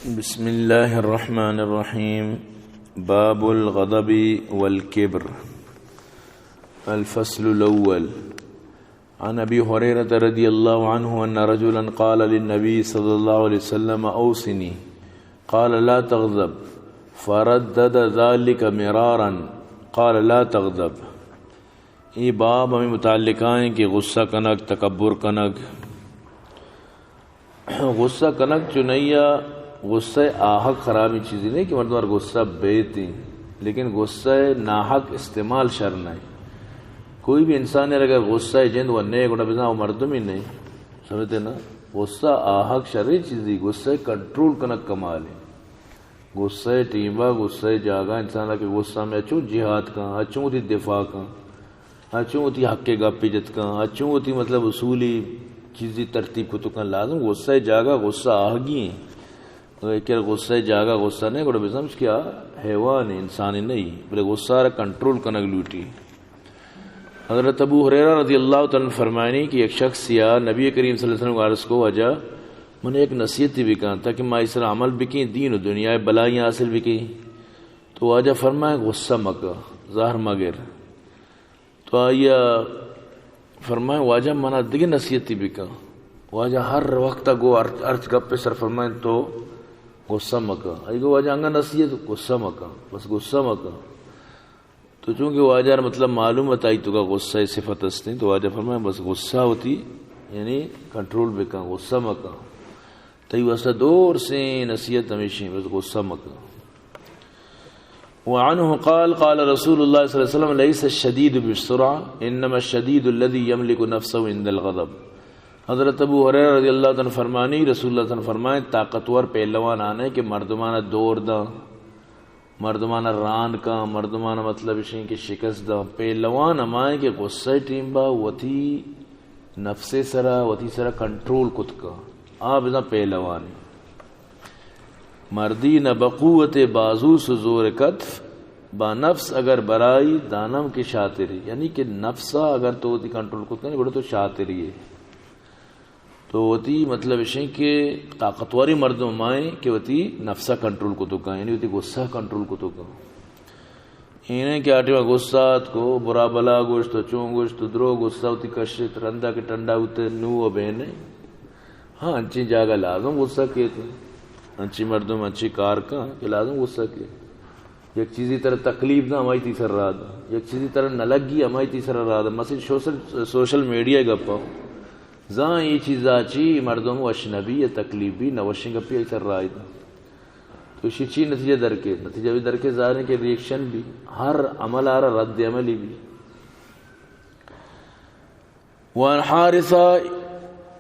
بسم الله الرحمن الرحيم. باب الغضب والكبر. الفصل الأول. عن أبي هريرة رضي الله عنه أن رجلا قال للنبي صلى الله عليه وسلم: "أوصني." قال: "لا تغضب." فردد ذلك مرارا. قال: "لا تغضب." اے باب ہمے متعلقہ ایں کہ غصہ کنگ، تکبر کنگ۔ غصہ کنگ چنیا، غصہ آہگ خرابیں چیزے نہیں کہ مردم ار غصہ بیت ایں، لیکن غصہ ناحق استعمال شر نہیں۔ کوئی بھی انسان اگر غصہ جند و نئے گڑا بزاں وہ مردم ہی نہیں، سمجھتے نا؟ غصہ آہگ شریں چیزی، غصہ کنٹرول کنگ کمال ہے۔ غصہ ٹیمبا، غصہ جاگا انسان کہ غصہ میں اچوں جہاد کن، اچوں وتی دفاع کن، اچوں وتی حق گپی جت کن، اچوں وتی مطلب اصولی چیزی ترتیب کتو کن۔ لازم غصہ جاگا غصہ آہگی ہیں۔ اگر غصہ جاگا غصہ نہیں، گڑا بزمس کہ آ حیوان ہے، انسانی نہیں، بلے غصہ را کنٹرول کنگ لوٹی۔ حضرت ابو ہریرہ رضی اللہ تعالی عنہ فرمائنی کہ یک شخص یا نبی کریم صلی اللہ علیہ وسلم عرض کو، واجہ من ایک نصیحتی بکن تاکہ ما اس را عمل بکیں، دین و دنیا بلائی حاصل بکیں۔ تو واجہ فرمائیں غصہ مکن، زہر مگر۔ تو آئی فرمائیں واجہ منا دگہ نصیحتی بکن۔ واجہ ہر وقت گو ہر، ہرچ گپ سر فرمائیں تو غصہ مکن۔ آئی گو واجہ انگا نصیحت، غصہ مکن، بس غصہ مکن۔ تو چونکہ واجہ را مطلب معلوم ات آئی تو کا غصہ صفت استیں، تو واجہ فرمائے بس غصہ ہوتی یعنی کنٹرول بکن، غصہ مکن۔ تئی واسطہ دور سے نصیحت ہمیشہ بس غصہ مکن۔ وعنه قال قال رسول الله صلى الله عليه وسلم: "ليس الشديد بالصرعة، إنما الشديد الذي يملك نفسه عند الغضب." حضرت ابو ہریرہ رضی اللہ تعالی عنہ فرمانی، رسول اللہ تعالی عنہ فرمائے، طاقتور پہلوان آنے کہ مردمان دور داں، مردمان ران کاں، مردمان مطلب اشیں کہ شکست داں۔ پہلوان ہمائیں کہ غصہ ٹیم با وتی نفس سرا، وتی سرا کنٹرول کت کاں۔ آ بزاں پہلوان۔ مردی نہ بقوت بازو سو زور کتف، با نفس اگر برائی دانم کہ شاتری۔ یعنی کہ نفسا اگر تو وتی کنٹرول کت کنے، گڑا تو شاتری ہے۔ تو وتی مطلب اشیں کہ طاقتوری مردم ہمائیں کہ وتی نفسا کنٹرول کتو کن، یعنی وتی غصہ کنٹرول کتو کن۔ اینیں کہ آ ٹیما غصہ ات کو، برا بلا گوشت و چون گوشت و درو غصہ وتی کشت، رندا کہ ٹنڈا ہوتے نو و بینے۔ ہاں، انچیں جاگہ لازم غصہ کیت۔ انچیں مردم انچیں کار کن کہ لازم غصہ کیت۔ یک چیزی ترا تکلیف دا، ہمائی تی سر را دا۔ یک چیزی ترا نہ لگی، ہمائی تی سر را دا۔ مثلاً سوشل، سوشل میڈیا گپا۔ زاں اے چیزا چی مردم وش نبی یا تکلیف بی، نہ وشیں گپی آئی سر را دا۔ تو اشی چی نتیجہ درکے؟ نتیجہ بھی درکے ظاہر ہے کہ ریئیکشن بھی، ہر عمل آرا رد عملی بھی۔ وعن حارثة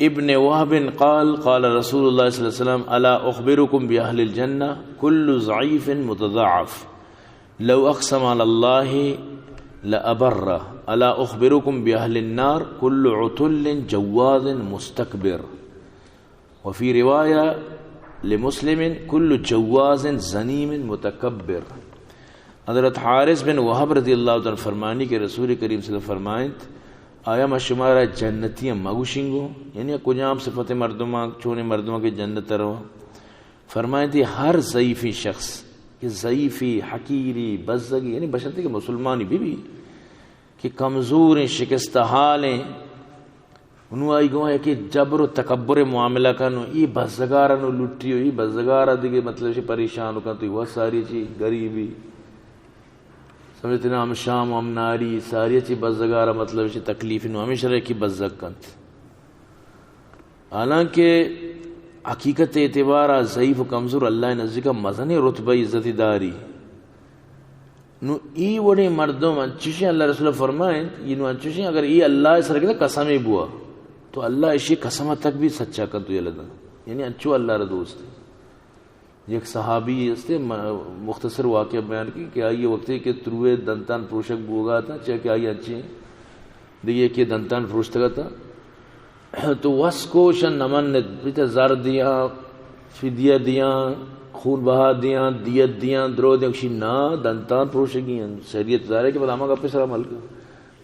ابن وهب قال، قال رسول الله صلى الله عليه وسلم: "ألا أخبركم بأهل الجنة؟ كل ضعيف متضعف، لو أقسم على الله لأبره. ألا أخبركم بأهل النار؟ كل عتل جواز مستكبر." وفي رواية لمسلم: "كل جواز زنيم متكبر." حضرت حارث بن وہب رضی اللہ تعالی عنہ فرمانی کہ رسول کریم صلی اللہ علیہ وسلم فرمائنت، آیا ما شمارا جنتیاں مگوشنگو؟ یعنی کجام صفت مردمان، چونیں مردمان کہ جنت رو؟ فرمائنتی ہر ضعیفی شخص کہ ضعیفی، حقیری، بزگی، یعنی بشرطی کہ مسلمانی بی بی کہ کمزوریں، شکستہ حالیں، نوں آئی گوں یکے جبر و تکبر معاملہ کن و ای بزگار نوں لٹی و ای بزگار دگہ مطلب شی پریشان کن تو وہ ساری چی غریبی سمجھتے نا، ہم شام و ہم ناری ساری چی بزگار مطلب شی تکلیف نوں ہمیشہ رہے کی بزگ کنت۔ حالانکہ حقیقت اعتبار ضعیف و کمزور اللہ نزدیک مزن رتبہ عزت داری۔ نوں ای وڑیں مردم انچوشیں اللہ رسول فرمائیں، ای نوں انچوشیں اگر ای اللہ سر کتا قسم بوا، تو اللہ اشی قسم تک بھی سچا کن تو یلدا۔ یعنی انچو اللہ را دوست۔ یک صحابی استے، م-، مختصر واقعہ بیان کی کہ آئی وقتی کہ تروے دنتان پروشک بوگا تھا، چہ کہ آئی انچیں دیگہ کہ دنتان پروشتگ ات، تو وس کو شن نمنت، بیتا زر دیاں، فدیہ دیاں، خون بہا دیاں، دیت دیاں، درو دیاں، کشی نا، دنتان پروشگی ہیں۔ شریعت ظاہر ہے کہ پدا ہما گپے سرا عمل کن۔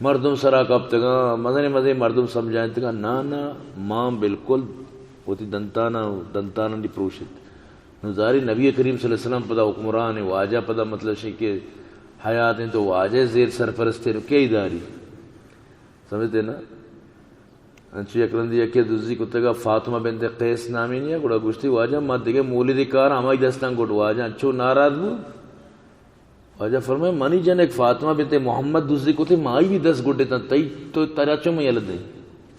مردم سرا کپتگاں، مزنیں مزنیں مردم سمجھائینتگاں، نا، نا، ما بالکل وتی دنتانا، دنتانا دی پروشت۔ نو ظاہری نبی کریم صلی اللہ علیہ وسلم پدا حکمران، واجہ پدا مطلب شے کہ حیات ہیں تو واجہ زیر سرپرست ہے، نو کئی داری؟ سمجھتے نا؟ انچو یک رندی یکے دزی کتگا، فاطمہ بنت قیس نامی نیا، گڑا گوشتی، واجہ ما دیگہ مولد کار ہمائی دستان گٹ۔ واجہ انچو ناراض بو، واجہ فرمائے، منی جنک فاطمہ بنت محمد دزی کتے، ما آئی بھی دست گڈتاں، تئی تو ترا چو من یلہ دیں؟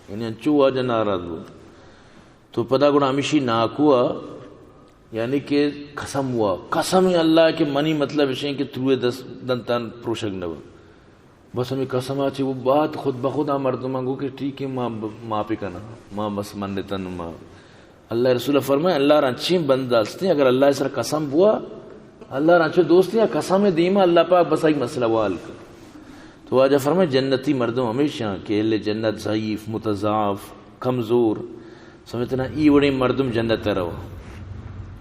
یعنی انچو واجہ ناراض بو۔ تو پدا گڑا ہمیشی ناکوا، یعنی کہ قسم ہوا، قسم اللہ کہ منی مطلب اشیں کہ تروے دست دنتان پروشگ نہ بو۔ بس ہمیں قسم آ چی وہ بات خود بخود آ مردمان گو کہ ٹھیک ہے، ما ب-، معافی کنا، ما بس منتن ما۔ اللہ رسول فرمائے، اللہ را انچیں بندہ ہستیں، اگر اللہ سر قسم بوا، اللہ را انچو دوستیں، قسم دیما اللہ پاک بس ایک مسئلہ وال کر۔ تو واجہ فرمائے، جنتی مردم ہمیشہ کہ اہل جنت ضعیف، متضعف، کمزور، سمجھتے نا، ای وڑیں مردم جنت ء روا۔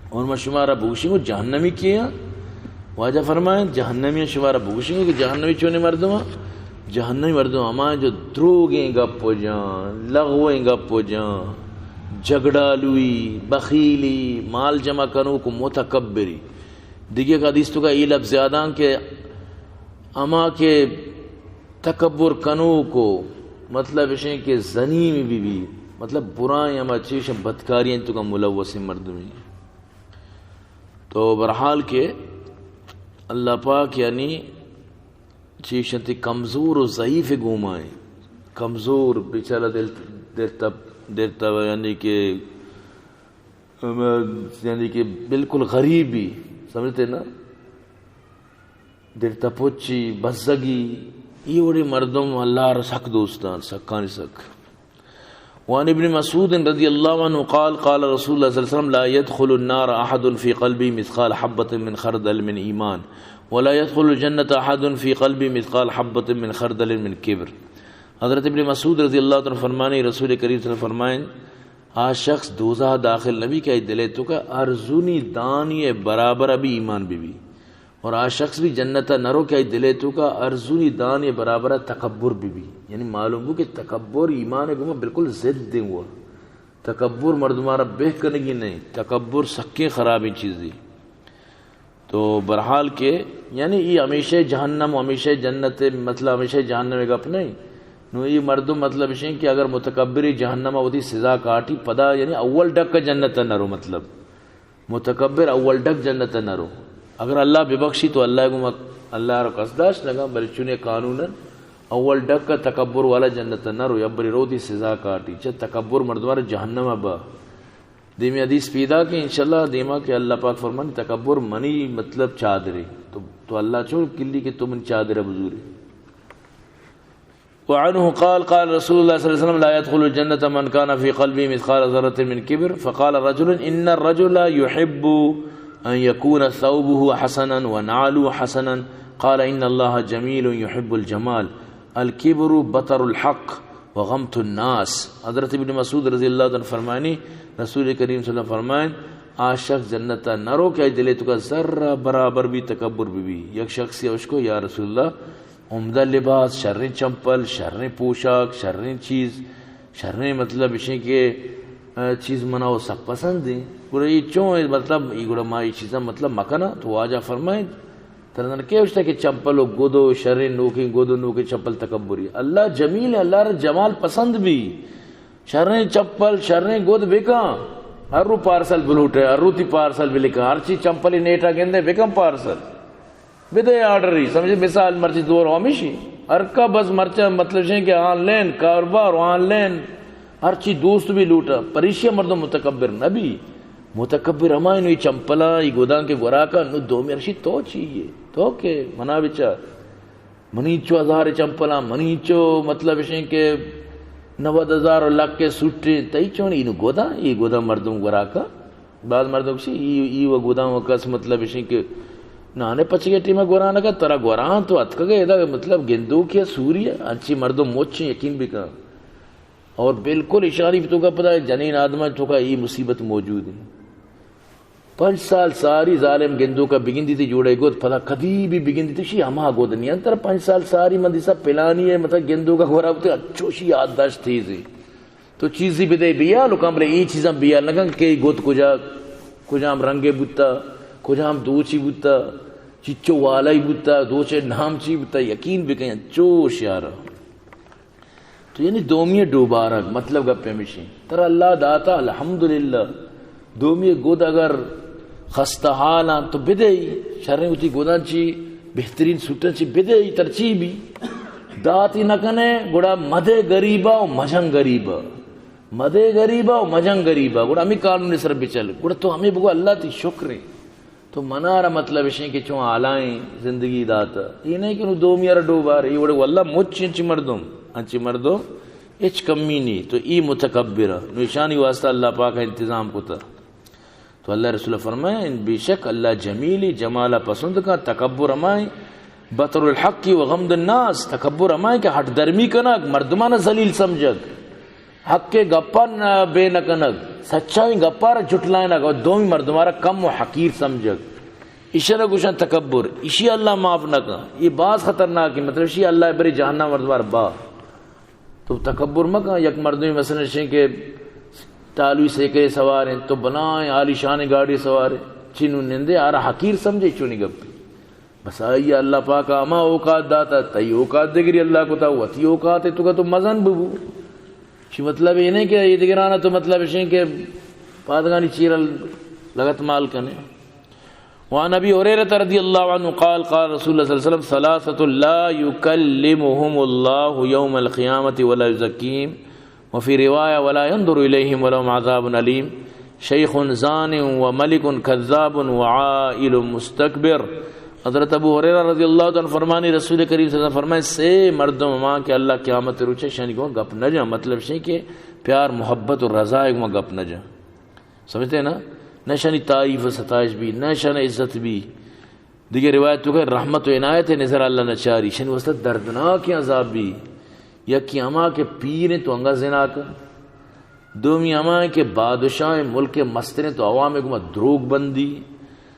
اور ما شمارا بگوشیں گو جہنمی کیا؟ واجہ فرمائیں، جہنمی شمارا بگوشیں گو کہ جہنمی چونے مردم؟ جہنمی مردم ہما جو دروگیں گپ و جان، لغویں گپ و جان، جھگڑالوئی، بخیلی، مال جمع کنوک و متکبری۔ دیگہ حدیث تو کا ای لفظ زیادہ کہ اما کہ تکبر کنوک و مطلب اشیں کہ زنیم بی بی، مطلب برائیں ہما چیش بدکاری انت تو کا ملوث مردمی۔ تو برحال کہ اللہ پاک یعنی چیش انت کمزور و ضعیف گومائیں، کمزور بیچارہ دل، دل تب، دل تب یعنی کہ، یعنی کہ بالکل غریبی، سمجھتے نا؟ دل تپوچی، بزگی، ای وڑی مردم اللہ را سک دوستان، سکانی سک۔ وعن ابن مسعود رضی اللہ عنہ قال، قال رسول اللہ صلی اللہ علیہ وسلم، لا يدخل النار احد في قلبه مثقال حبة من خردل من ایمان، ولا يدخل الجنة احد في قلبه مثقال حبة من خردل من کبر۔ حضرت ابن مسعود رضی اللہ عنہ فرمانے، رسول کریم صلی اللہ علیہ وسلم فرمائیں، آ شخص دوزہ داخل نبی کہ آئی دلے تو کا ارزونی دانی برابر ابھی ایمان بی بی۔ اور آ شخص بھی جنت ء نہ رو کہ آئی دلے تو کا ارزونی دان ء برابر ء تکبر بہ بی۔ یعنی معلوم بو کہ تکبر ایمان ء گوما بالکل ضد ہوا۔ تکبر مردمارا بہ کنگی نہیں، تکبر سکیں خرابیں چیزی۔ تو برحال کہ یعنی ای ہمیشہ جہنم و ہمیشہ جنت، مطلب ہمیشہ جہنم ء گپ نہیں۔ نو ای مردم مطلب اشیں کہ اگر متکبری جہنم ء وتی سزا کاٹی پدا یعنی اول ڈک جنت ء نہ رو مطلب۔ متکبر اول ڈک جنت ء نہ رو۔ اگر اللہ ببخشی تو اللہ گوما، اللہ را قصد داشت نگا، بلے چونے قانون اول ڈک تکبر والا جنت ء نہ رو، یا بری رو دی سزا کاٹی۔ چہ تکبر مردمار جہنم ء با۔ دیمی حدیث پیدا کہ انشاءاللہ دیما کہ اللہ پاک فرمان تکبر منی مطلب چادرے۔ تو، تو اللہ چون کلی کہ تو من چادر بزوری۔ وعنه قال، قال رسول الله صلى الله عليه وسلم، لا يدخل الجنة من كان في قلبه مثقال ذرة من كبر. فقال رجل، إن الرجل يحب أن يكون ثوبه حسنا ونعله حسنا. قال، إن الله جميل يحب الجمال. الكبر بطر الحق وغمط الناس. حضرت ابن مسعود رضی اللہ عنہ فرمانی، رسول کریم صلی اللہ علیہ وسلم فرمائیں، آ شخص جنت ء نہ رو کہ آئی دلے تو کا ذرہ برابر بھی تکبر بھی بھی۔ یک شخصی اوشکو، یا رسول اللہ، عمدہ لباس، شریں چمپل، شریں پوشاک، شریں چیز، شریں مطلب اشیں کہ، آ، چیز منا و سک پسند ہیں۔ گڑا یہ چون ہے؟ مطلب، یہ گڑا ما یہ چیزاں مطلب مکنا۔ تو واجہ فرمائیں، ترا زن کے اشتا کہ چمپل و گد و شریں نوکیں گد و نوکیں چمپل تکبری؟ اللہ جمیل ہے، اللہ را جمال پسند بھی۔ شریں چپل، شریں گد بکن، ہر رو پارسل بلوٹے، ہر رو تی پارسل بلکن، ہر چی چمپلی نیٹا گندے بکن پارسل۔ بدے آرڈری، سمجھے؟ مثال مرچی دور ہمیشی۔ ہر کا بس مرچا مطلب شیں کہ آن لائن کاروبار، آن لائن ہر چی دوست بھی لوٹا۔ پریشیا مردم متکبر نہ بھی۔ متکبر ہمائیں نو ای چمپلاں، ای گداں کہ گورا کن، نو دومی رشی تو چی ہے؟ تو کہ منا بچار۔ منی چو ہزار چمپلاں، منی چو مطلب اشیں کہ نود ہزار و لکھ سوٹیں، تئی چون اینو گداں، ای گداں مردم گورا کا۔ بعض مردم گوشی، ای، ای و گداں و کس مطلب اشیں کہ نانے پچگے ٹیمہ گورا نہ کا، ترا گورا تو اتکگے ادا مطلب گندوکے سوری ہے، انچی مردم مچیں یقین بکن۔ اور بالکل اشانی تو کا پدا جنین آدم تو کا ای مصیبت موجود ہے۔ پنچ سال ساری ظالم گندوکا بگندیتی جوڑے گد، پدا کدی بھی بگندیتی شی ہما گد نی انت۔ ترا پنچ سال ساری من دیسا پلانی ہے، مطلب گندوکا گورا بوتے، اچو شی یادداشت تیز ہے۔ تو چیزی بدے بیا لوکاں، بلے ای چیزاں بیا نکن کہ گد کجا، کجام رنگے بوتا، کجام دوچی بوتا، چچو والائی بوتا، دوچے نام چی بوتا، یقین بکن، چو ہوشیار۔ تو یعنی دومی ڈوبارگ، مطلب گپ ہمیشی۔ ترا اللہ داتا، الحمدللہ۔ دومی گد اگر خستہ حالاں تو بدئی، شریں وتی گداں چی بہترین سوٹاں چی بدئی، ترچی بھی داتی نہ کنے، گڑا مدے غریبا و مجن غریبا۔ مدے غریبا و مجن غریبا، گڑا ہمیں قانون سر بچل۔ گڑا تو ہمیں بگو اللہ تی شکر ہے۔ تو منارا مطلب اشیں کہ چون آلائیں زندگی داتا۔ یہ نہیں کہ نو دومی ارا ڈوبار، یہ وڑے واللہ مچ انچی مردم، انچی مردم ہچ کمی نہیں۔ تو ای متکبر، نو اشانی واسطہ اللہ پاک انتظام کتا۔ تو اللہ رسول فرمائے، ان بے شک اللہ جمیلی، جمالا پسند کا، تکبر ہمائیں، بطر الحق و غمد الناس، تکبر ہمائیں کہ ہٹ درمی کنگ، مردمان ذلیل سمجھگ، حق گپان بے نکنگ، سچائیں گپار جھٹلائنگ، اور دومی مردمارا کم و حقیر سمجھگ۔ ایشرا گوشن تکبر، ایشی اللہ معاف نہ کن۔ یہ باز خطرناک ہے، مطلب ایشی اللہ بری جہنم مردمار با۔ تو تکبر مکن، یک مردمی مثلاً شیں کہ ٹالوی سیکلے سوار ہیں، تو بلائیں عالی شان گاڑی سوار ہیں، چی نو نندے آرا حقیر سمجھے، چونی گپی۔ بس آئی اللہ پاک ہما اوقات داتا، تئی اوقات دگری اللہ کتا، وتی اوقات تو کا تو مزن ببو۔ چی مطلب یہ نہیں کہ یہ دگرانا تو مطلب شیں کہ پادگانی چیر لگت مال کنے۔ وعن ابی ہریرہ رضی اللہ عنہ قال، قال رسول اللہ صلی اللہ علیہ وسلم، ثلاثة لا يكلمهم الله يوم القيامة ولا يزكيهم، وفي رواية ولا ينظر إليهم ولهم عذاب أليم، شيخ زان وملك كذاب وعائل مستكبر۔ حضرت ابو ہریرہ رضی اللہ تعالیٰ عنہ فرمانی، رسول کریم صلی اللہ علیہ وسلم فرمائے، سے مردم ہما کہ اللہ قیامت روچے شانی گوں گپ نہ جاں، مطلب شیں کہ پیار محبت و رضا گوں گپ نہ جاں۔ سمجھتے ہیں نا؟ نہ شانی تعریف و ستائش بھی، نہ شان عزت بھی۔ دیگہ روایت تو کہ رحمت و عنایت نظر اللہ نہ چاری، شانی واسطہ دردناک عذاب بھی۔ یکی ہما کہ پیر ہیں تو انگا زنا کن۔ دومی ہما ہیں کہ بادشاہ ملک مستر ہیں تو عوام گما دروگ بندی۔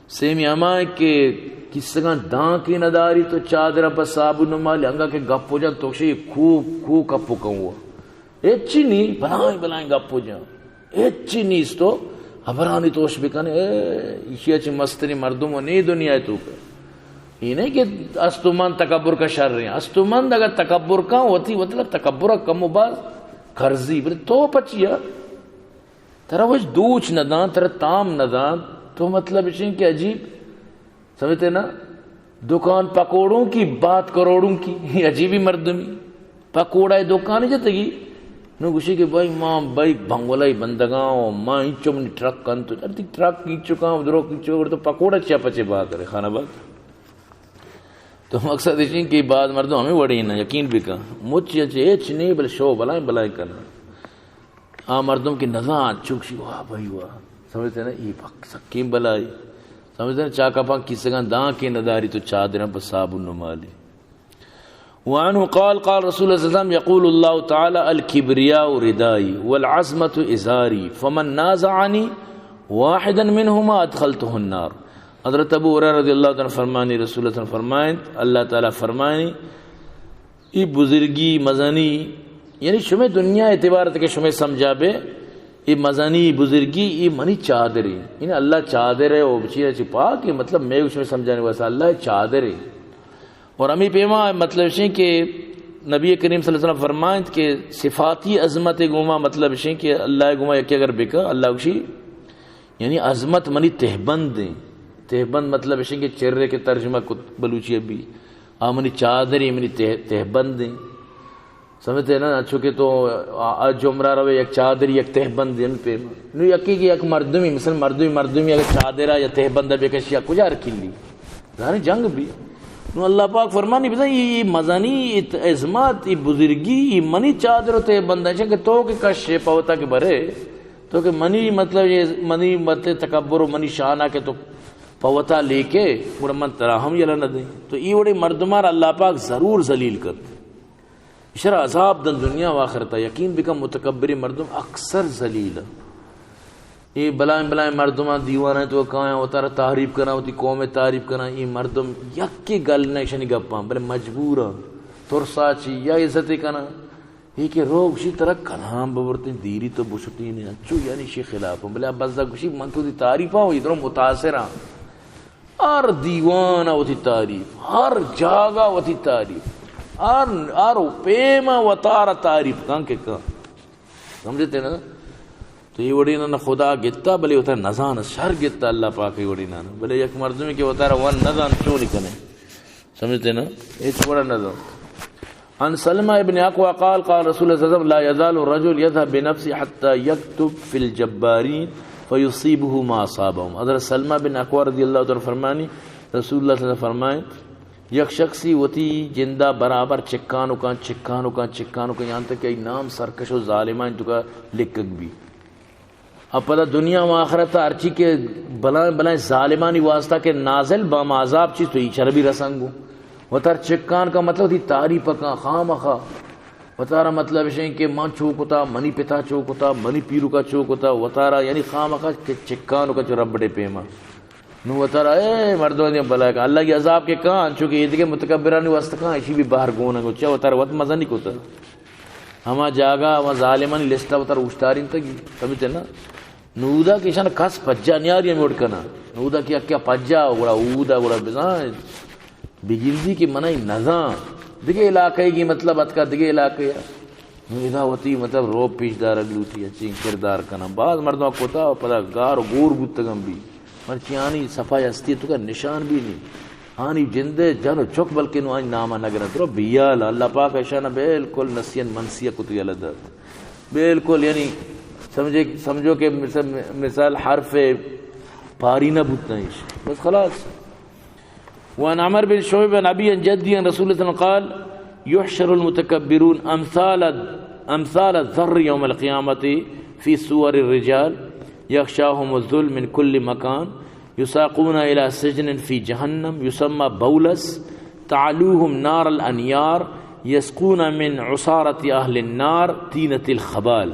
سیمی ہما ہیں کہ کسگاں دانکے نداری تو چادر پر صابن و مال انگا کہ گپ ہو جان تو شی کو کو کپ کن ہوا۔ ہچی نی، بلائیں بلائیں گپ و جان۔ ہچی نیست تو ہبرانی توش بکن، اے، ایشی چی مستری مردم و نی دنیا تو کر۔ یہ نہیں کہ استومند تکبر کا شر ہیں۔ استومند اگر تکبر کا ہوتی، مطلب تکبر کم و باز قرضی، بلے تو پچیا۔ ترا وش دوچ نہ دان، ترا تام نہ دان، تو مطلب اشیں کہ عجیب سمجھتے نا؟ دکان پکوڑوں کی، بات کروڑوں کی۔ یہ عجیبی مردمی۔ پکوڑا دکان جتگی۔ نو گوشی کہ بھائی، ما بھائی بنگلہ بندگاں و ما انچو منی ٹرک کنت۔ ارتی ٹرک انچو کام درو انچو، تو پکوڑا چیا پچے بات کرے خانہ بات۔ تو مقصد اش کہ بعض مردم ہمیں وڑی نہ یقین بکن۔ مچ چے ہچ نہیں، بل شو بلائیں بلائیں کرنا۔ آ مردم کہ نزان چوک شی، واہ بھائی واہ۔ سمجھتے نا؟ ای پک سکین بلائی۔ سمجھتے نا؟ چا کپاں کسگاں دانکے نداری تو چادراں پہ صابن و مالی۔ وعنه قال، قال رسول الله صلى الله عليه وسلم، يقول الله تعالى، الكبرياء ردائي والعظمة إزاري، فمن نازعني واحدا منهما أدخلته النار۔ حضرت ابو ہریرہ رضی اللہ تعالی عنہ فرمانی، رسول اللہ صلی اللہ علیہ وسلم فرمائیں، اللہ تعالی فرمانی، ای بزرگی مزنی، یعنی شمے دنیا اعتبار تے کہ شمے سمجھا بے، ای مزنی بزرگی، ای منی چادری۔ یعنی اللہ چادر ہے، او بچی چی پاک ہے، مطلب میں شمے سمجھانے واسطہ اللہ چادر ہے۔ اور ہمیں پیما مطلب شیں کہ نبی کریم صلی اللہ علیہ وسلم فرمائیں کہ صفاتی عظمت گوما مطلب شیں کہ اللہ گوما یکی اگر بکا، اللہ گوشی، یعنی عظمت منی تہبند ہیں۔ تہبند مطلب اشیں کہ چرے کے ترجمہ کت بلوچی ابھی۔ آ منی چادر ہیں، منی تہ-، تہبند ہیں۔ سمجھتے ہیں نا؟ چونکہ تو آ-، آ جمرہ روے یک چادر، یک تہبند ہیں پہ۔ نو یکی کہ یک مردمی، مثلا مردمی، مردمی اگر چادرہ یا تہبندہ بکشی، یا کجا رکھلی؟ زانی جنگ بھی۔ نو اللہ پاک فرمانی بزن، یہ، یہ مزنی، یہ عظمت، یہ بزرگی، یہ منی چادر و تہبندہ ہیں کہ تو کہ کشے پوتا کہ برے۔ تو کہ منی مطلب یہ منی مت تکبر و منی شانہ کہ تو پوتا لیکے، گڑا من ترا ہم یلہ نہ دیں۔ تو ای وڑے مردمان اللہ پاک ضرور ذلیل کرتے۔ اشرا عذاب دن دنیا و آخرتا۔ یقین بکن متکبرین مردم اکثر ذلیل۔ اے بلائیں بلائیں مردمان دیوانہ تو کایاں وتارا تعریف کنا، وتی قوم تعریف کنا۔ اے مردم یکی گل نہ اشانی گپاں، بلے مجبوراں، ترسا چی یا عزت کنا۔ اے کہ رو گوشی ترا کلام ببرتیں، دیری تو بشتیں، انچو یعنی شی خلاف، بلے بزگ گوشی من تو دی تعریف ہوں، ادھر متاثر ہاں۔ ہر دیوان ء وتی تعریف، ہر جاگہ وتی تعریف، ہر، ہر پیم ء وتارا تعریف کن کہ کن۔ سمجھتے نا؟ تو اے وڑینان خدا گتا، بلے وتا نزان، شر گتا اللہ پاک اے وڑینان۔ بلے یک مردمی کہ وتارا ون نزان، چون کنے؟ سمجھتے نا؟ ہچ وڑا نزان۔ عن سلمہ ابن اقوى قال، قال رسول الله صلى الله عليه وسلم، لا يزال الرجل يذهب بنفسه حتى يكتب في الجبارين فيصيبه ما أصابهم۔ حضرت سلمہ بن اقوى رضی اللہ تعالی عنہ فرمانی، رسول اللہ صلی اللہ علیہ وسلم فرمائے، یک شخصی وتی جندا برابر چکانو کان، چکانو کان، چکانو کان، یہاں تک کہ نام سرکش و ظالمان تو کا لکھگ بھی۔ ء پدا دنیا و آخرت ء ہرچی کہ بلائیں بلائیں ظالمانی واسطہ کہ نازل باں عذاب چیز تو ایچر بھی رسنگو۔ وتار چکان کا مطلب تھی تعریف کا خامخا۔ وتارا مطلب اشیں کہ من چو کتا، منی پتا چو کتا، منی پیرو کا چو کتا، وتارا یعنی خامخا کہ چکانو کا چو ربڑے پیما۔ نو وتارا اے مردوں دے بلا کا اللہ کی عذاب کے کان، چونکہ یہ دیگه متکبرانی واسطہ کان، اسی بھی باہر گونگو، چا وتارا وت مزہ نہیں کتا۔ ہما جاگہ، ہما ظالمانی لسٹ ء وتر اوشتارینتگی، سمجھتے نا؟ نودا کہ ایشان کس پجا نیاری ہمے وڑ کنا۔ نودا کہ اکیا پجا، گڑا اودا، گڑا بزاں بگندی کہ منائی نزاں۔ دگہ علاقہ کی مطلب اتکا دگہ علاقہ۔ نو ادا وتی مطلب روپ پیش دارگ لوٹی، اچین کردار کنا۔ باز مردم کتا پدا گار و گور بوتگم بھی۔ مرچی آنی صفائی ہستی تو کا نشان بھی نہیں۔ آنی جندے جن و چک بلکہ نو آنی نامہ نگرن۔ درو بیال اللہ پاک اشانہ بالکل نسین منسیہ کتو یلہ دات۔ بالکل یعنی سمجھے، سمجھو کہ مثال، مثال حرف پاری نہ بوتنا ایش۔ بس خلاص۔ وعن عمرو بن شعيب عن أبيه عن جده عن رسول الله صلى الله عليه وسلم قال: يحشر المتكبرون أمثال، أمثال الذر يوم القيامة في صور الرجال يغشاهم الذل من كل مكان يساقون إلى سجن في جهنم يسمى بولس تعلوهم نار الأنيار يسقون من عصارة أهل النار طينة الخبال.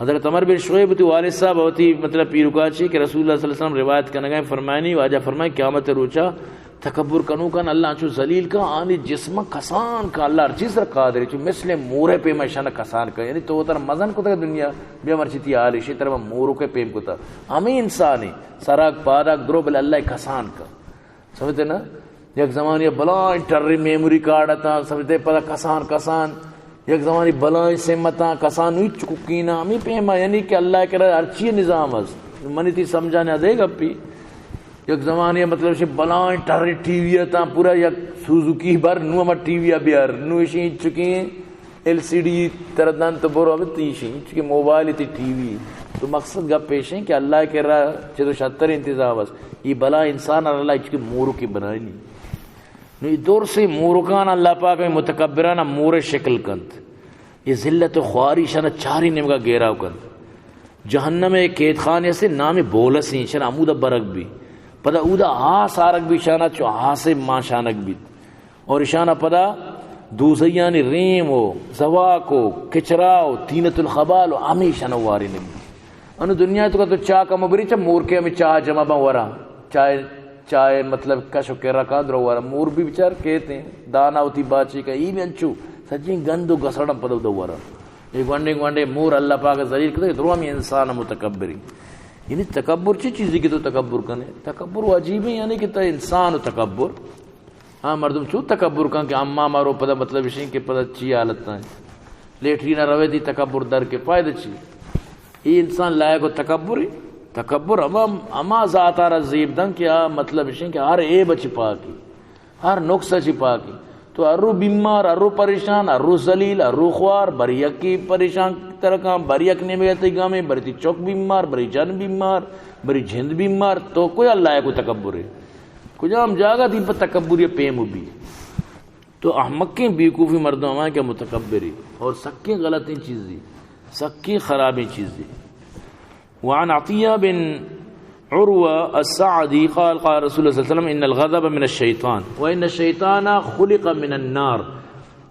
حضرت عمر بن شعیب وتی والد صاحب وتی مطلب پیرکا چی کہ رسول اللہ صلی اللہ علیہ وسلم روایت کنگا فرمائنی، واجہ فرمائے قیامت روچا تکبر کنوکان اللہ انچو ذلیل کا، آنی جسم کسان کا، اللہ ہر چیز سر قادر ہے، چو مثل مورے پیما شان کسان کا، یعنی تو تر مزن کتا دنیا بیا مرچی تی حال شی تر مورو کے پیم کتا، ہمیں انسانی سراک پاداک درو بل اللہ کسان کا۔ سمجھتے نا؟ یک زمانی بلائیں ٹری میموری کارڈ اتاں، سمجھتے پدا کسان کسان، یک زمانی بلائیں سمتاں کسان، نو ہچ چکوکینا، ہمیں پیما، یعنی کہ اللہ کرا ہر چی نظام است۔ منی تی سمجھانے دے گپی۔ یک زمانی مطلب شی بلائیں ٹری ٹی وی اتاں، پورا یک سوزوکی بر، نو ہم ٹی وی بیار، نو اشی چکیں ایل سی ڈی تر دنت برو اب تیشی، چونکہ موبائل تی ٹی وی۔ تو مقصد گپ پیشیں کہ اللہ کرا چہ تو شتر انتظام است۔ یہ بلا انسان اور اللہ چونکہ مورو کے بنائنی۔ نو یہ دور سے مورکان اللہ پاک میں متکبران مور شکل کنت۔ یہ ذلت و خواری شان چاری نمگا گیراو کنت۔ جہنم ایک قید خانے سے نام بولس ہیں، شان عمود برگ بھی۔ پدا اودا آس آرگ بھی شانا چو آس ماں شانگ بیت۔ اور اشانا پدا دوزیانی ریم و زواک و کچرا و طینت الخبال و ہمیشان واری نبی۔ انو دنیا تو کا تو چاہ کم بری چا مور کے ہمیں چاہ جمع بن ورا۔ چاہ، چاہ مطلب کش و کرا کا درو ورا۔ مور بھی بچار کہتے ہیں۔ دانا ہوتی باچی کا ای بھی انچو۔ سجین گند و گسڑا پدا دو ورا۔ یہ گونڈے گونڈے مور اللہ پاک ذلیل کرتے درو ہمیں انسان متکبری۔ یعنی تکبر چی چیزی کہ تو تکبر کنے؟ تکبر و عجیب ہے، یعنی کہ تا انسان و تکبر ہاں، مردم چو تکبر کن کہ اما مارو پدا مطلب اشیں کہ پدا چی حالت ہیں۔ لیٹرین روے دی تکبر در کے فائدہ چی؟ یہ انسان لائق و تکبر ہے۔ تکبر ہما، ہما ذات آرا زیب دن کہ آ مطلب اشیں کہ ہر عیب چی پاکی، ہر نقص چی پاکی۔ تو ہر رو بیمار، ہر رو پریشان، ہر رو ذلیل، ہر رو خوار، بری یکی پریشان ترکان، بری یک نیمے تی گامے، بری تی چک بیمار، بری جن بیمار، بری جند بیمار، تو کوئی اللہ کو تکبر ہے؟ کجام جاگہ تھی پہ تکبری پیم بھی؟ تو احمقیں بیوقوفی مردم ہمائیں کہ متکبری اور سکیں غلطیں چیزی، سکیں خرابیں چیزی۔ وعن عطیہ بن عروہ السعدی قال قال رسول اللہ صلی اللہ علیہ وسلم ان الغضب من الشیطان وان الشیطان خلق من النار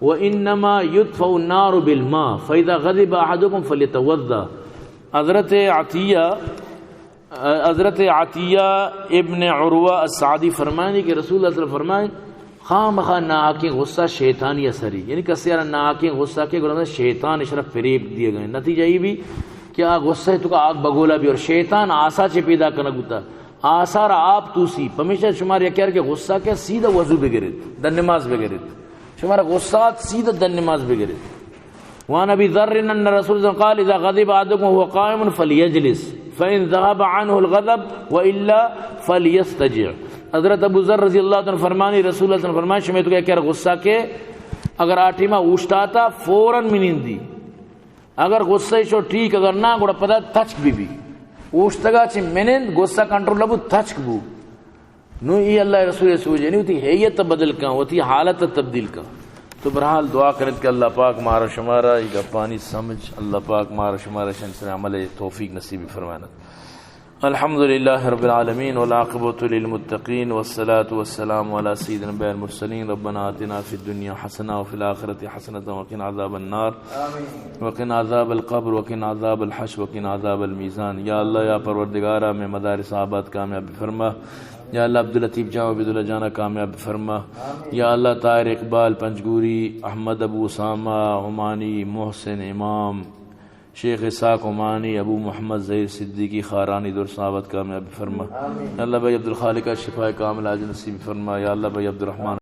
وانما یطفئ النار بالماء فاذا غضب احدکم فلیتوضا۔ حضرت عطیہ حضرت عطیہ ابن عروہ السعدی فرمائنی کہ رسول اللہ صلی اللہ علیہ وسلم فرمائے، خامخا ناحقیں غصہ شیطانی اثری، یعنی کسے ءَ را ناحقیں غصہ کہ گڑا شیطان اشرا فریب دیے گئے۔ نتیجہ یہ بھی کہ آ غصہ تو کا آگ بگولا بھی، اور شیطان آسا چے پیدا کنگ بوتا، آسا را آپ توسی۔ پمیشا شمار یکیار کہ غصہ کہ سیدھا وضو بگرت، دن نماز بگرت۔ شمار غصہ سیدھا دن نماز بگرت۔ وعن ابی ذر ان رسول اللہ قال: اذا غضب احدکم وهو قائم فلیجلس فان ذهب عنه الغضب والا فلیضطجع۔ حضرت ابو ذر رضی اللہ تعالی عنہ فرمانی، رسول اللہ صلی اللہ علیہ وسلم فرمائے، شمے تو کہ کر غصہ کہ اگر آ ٹیما اوشتاتا فوراً منندی، اگر غصہ شو ٹھیک، اگر نہ گڑا پدا تچک بی بی، اوشتگا چہ منند غصہ کنٹرول بو، تچک بو۔ نو ای اللہ رسول سوجے نی وتی ہیئت بدل کن، وتی حالت تبدیل کن۔ تو بہرحال دعا کرت کہ اللہ پاک مارا شمارا ای گپانی سمجھ، اللہ پاک مارا شمارا شن سر عمل توفیق نصیب فرمانا۔ الحمد لله رب العالمين والعاقبة للمتقين والصلاة والسلام على سيد الأنبياء والمرسلين. ربنا آتنا في الدنيا حسنة وفي الآخرة حسنة وقنا عذاب النار. وقنا عذاب القبر وقنا عذاب الحشر وقنا عذاب الميزان. یا اللہ، یا پروردگارا، میں مدارس آباد کامیاب فرما۔ یا اللہ، عبداللطیف جان و عبیداللہ جانا کامیاب فرما۔ یا اللہ، طاہر اقبال پنجگوری، احمد ابو اسامہ، عمانی، محسن امام، شیخ اسحاق عمانی، ابو محمد ظہیر صدیقی خارانی درس آباد کامیاب فرما۔ یا اللہ، بھائی عبدالخالق شفا کامل عاجل نصیب فرما۔ یا اللہ، بھائی عبدالرحمن